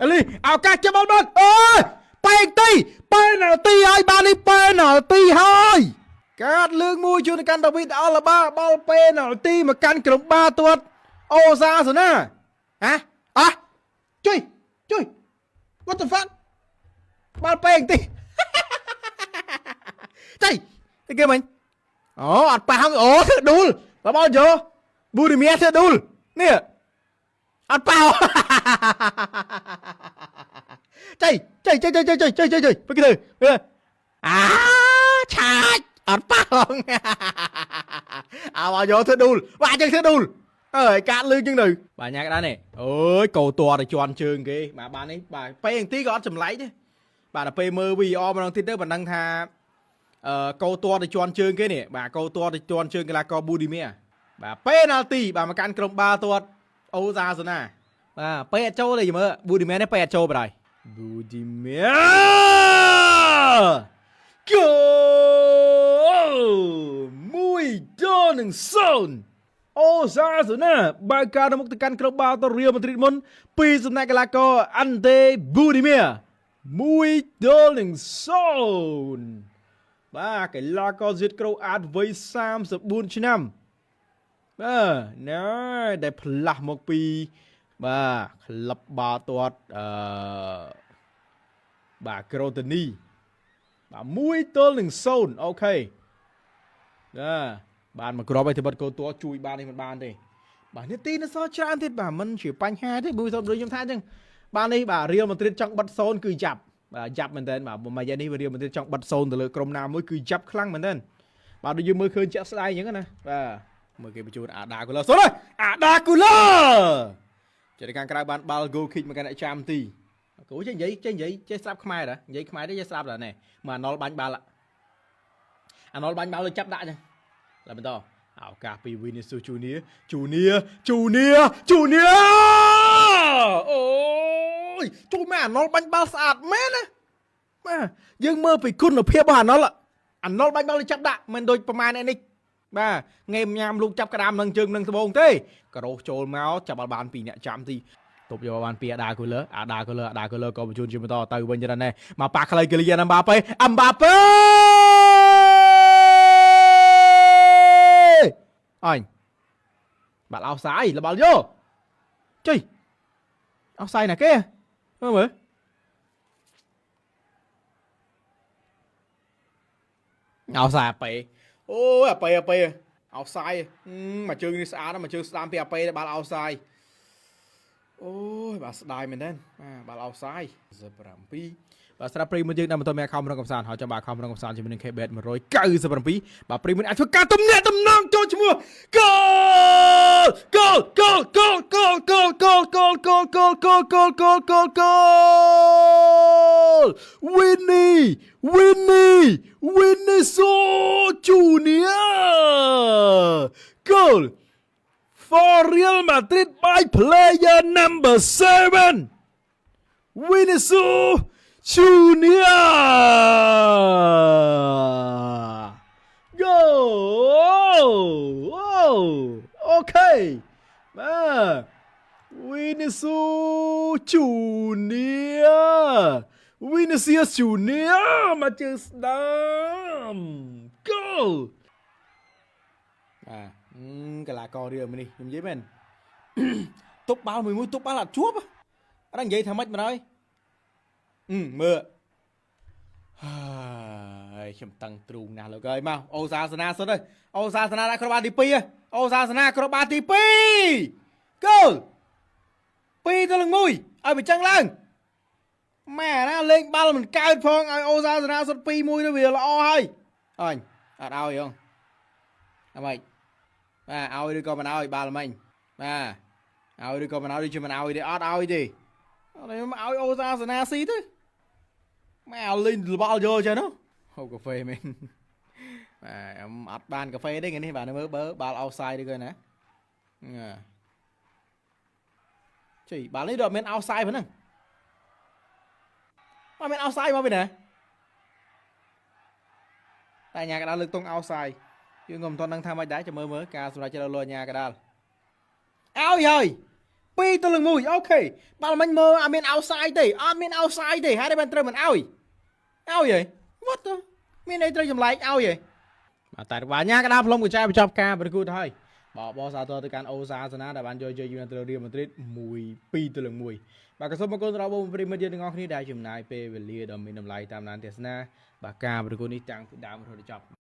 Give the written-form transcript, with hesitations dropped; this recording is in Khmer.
អេលីឱកាសចាប់បាល់បានអូយប៉ែងទីប៉ែណាល់ទីហើយបាននេះប៉ែណាល់ទីហើយកាតលឿងមួយជូនទៅកាន់ដាវីតអល់ឡាបាបាល់ប៉ែណាល់ទីមកកាន់ក្រុមបាទាត់អូសាសូណាហ៎អះជួយជួយ What the fuck បាល់ប៉ែងទី ចៃគេមិញអូអត់ប៉ះអូធ្វើឌូលបបយោប៊ូឌីមៀធ្វើឌូលនេះអត់ប៉ះចៃចៃចៃចៃចៃចៃចៃចៃចៃไปគេទៅអាឆាចអត់ប៉ះហងអោបយោធ្វើឌូលបាទចឹងធ្វើឌូលអើយកាតលឺចឹងទៅបាទញ៉ាក្តារនេះអើយកោតទៅជន់ជើងគេបាទបាននេះបាទពេលទីក៏អត់ចម្លែកទេបាទដល់ពេលមើល VR ម្ដងទៀតទៅមិនដឹងថា អឺកោតទៅជន់ជើងគេនេះបាទកោតទៅជន់ជើងកីឡាករប៊ូឌីមៀបាទប៉េណាល់ទីបាទមកកាន់ក្រុមបាល់ទាត់អូសាសូណាបាទប៉េអត់ចូលទេយមើលប៊ូឌីមៀនេះប៉េអត់ចូលបណ្ដោយប៊ូឌីមៀគោល1-0អូសាសូណាបើកការមុខទៅកាន់ក្រុមបាល់ទាត់រៀលម៉ាឌ្រីតមុនពីសំណាក់កីឡាករអាន់តេប៊ូឌីមៀ1-0បាទកីឡាករស៊ិតក្រូអាតវ័យ34ឆ្នាំបាទណែដែលផ្លាស់មកពីបាទក្លឹបបាល់ទាត់អឺបាទក្រូតានីបាទ1-0អូខេបាទបានមកគ្រាប់ឲ្យទៅបិទកូតជួយបាននេះមិនបានទេបាទនាទីនៅសល់ច្រើនទៀតបាទមិនជាបញ្ហាទេបើដូចខ្ញុំថាអញ្ចឹងបាទនេះបាទរៀលម៉ាឌ្រីតចង់បិទ0គឺចាប់បាទចាប់មែនតើបាទមួយយ៉ាងនេះរៀលម៉ាឌ្រីតចង់បិទ0ទៅលើក្រុមណាមួយគឺចាប់ខ្លាំងមែនតើបាទដូចយើងមើលឃើញជាក់ស្ដែងអញ្ចឹងណាបាទមើលគេបញ្ជូនអាដាគូលឺសូនអាដាគូលឺចេះខាងក្រៅបានបាល់ goal kick មកកាន់អ្នកចាំទីគូចេះនិយាយចេះនិយាយចេះស្រាប់ខ្មែរតានិយាយខ្មែរទេចេះស្រាប់តាណែមកអាណុលបាញ់បាល់អាណុលបាញ់បាល់លើចាប់ដាក់ចឹងឡើយបន្តឱកាសពី Vinicius Junior Junior Junior Junior អូយជួយមកអាណុលបាញ់បាល់ស្អាតមែនណាបាទយើងមើលពីគុណភាពរបស់អាណុលអាណុលបាញ់បាល់លើចាប់ដាក់មិនដូចប្រមាណនេះបាទងេមញ៉ាំលោកចាប់ក្តាមនឹងជើងនឹងត្បូងទេការ៉ូសចូលមកចាប់បាល់បានពីអ្នកចាំទីទប់យកបានពីអាដាគូលឺអាដាគូលឺអាដាគូលឺក៏បញ្ជូនជាបន្តទៅវិញច្រើនដែរមកប៉ាខ្លីគីលីយ៉ានអឹមបាប៉េអឹមបាប៉េអញបាល់អោសាយលបាល់យោចុយអោសាយណាគេមើលមើលអោសាយអាប៉េអូយអាប៉េអាប៉េអោសាយមួយជើងនេះស្អាតមួយជើងស្ដាំពីអាប៉េបាល់អោសាយអូយបាទស្ដាយមែនទេបាទបាល់អោសាយ17បាទស្រាប់ប្រិយមួយយើងដែលបន្តមានខំរងកំសាន្តហើយចាំបាទខំរងកំសាន្តជាមួយនឹង KBet 197បាទប្រិយមួយអាចធ្វើការទំនាក់ទំនងចូលឈ្មោះគោលគោលគោលគោលគោលគោលគោលគោលគោលគោលគោលគោលគោលគោលគោល Winnie Winnie Winnie So Junior goal for Real Madrid by player number 7 Vinicius Junior Go okay បាទ Vinicius Junior Vinicius Junior មកជើងស្ដាំ Go បាទកីឡាកររៀលនេះខ្ញុំនិយាយមែនទប់បាល់មួយមួយទប់បាល់អត់ជួបអត់និយាយថាម៉េចបណ្ដោយមើលហើយខ្ញុំតឹងទ្រូងណាស់លោកអើយមកអូសាសនាសុទ្ធហើយអូសាសនាដាក់គ្រាប់បាល់ទី2អូសាសនាគ្រាប់បាល់ទី2គោល2-1ឲ្យបញ្ចឹងឡើងម៉ែណាលេងបាល់មិនកើតផងឲ្យអូសាសនាសុទ្ធ2-1ទៅវាល្អហើយអញអត់ឲ្យហងអម៉េចបាទឲ្យឬក៏មិនឲ្យបាល់មិញបាទឲ្យឬក៏មិនឲ្យឬជាមិនឲ្យទេអត់ឲ្យទេអត់ឲ្យមកឲ្យអូសាសនាស៊ីទៅម៉ែលេងបាល់យកចឹងនោះហូបកាហ្វេមែនបាទអត់បានកាហ្វេទេថ្ងៃនេះបាទមើលបើបាល់អោសាយឬក៏ណាចុយបាល់នេះដល់មានអោសាយប៉ុណ្ណឹងអត់មានអោសាយមកពីណាតែញ៉ាកដាលលើកតុងអោសាយយើងក៏មិនទាន់ដឹងថាម៉េចដែរចាំមើលមើលការសម្រេចចិត្តរបស់លោកអាញាកដាលឲ្យហើយ 2-1 okay បាល់មិញមើលអត់មាន outside ទេអត់មាន outside ទេហើយបានត្រូវមិនអោយអោយហី what the មានអីត្រូវចម្លែកឲ្យហីបាទតែបាញ្ញាកដាផ្លុំកញ្ចែបញ្ចប់ការប្រកួតហើយបបសាទរទៅកាន់អូសាសនាដែលបានយកជ័យយូណទៅរៀលម៉ាឌ្រីត1 2-1បាទក៏សូមអរគុណដល់បងប្រិយមិត្តយើងទាំងអស់គ្នាដែលចំណាយពេលវេលាដ៏មានតម្លៃតាមដានទស្សនាបាទការប្រកួតនេះតាំងពីដើមរហូតដល់ចប់។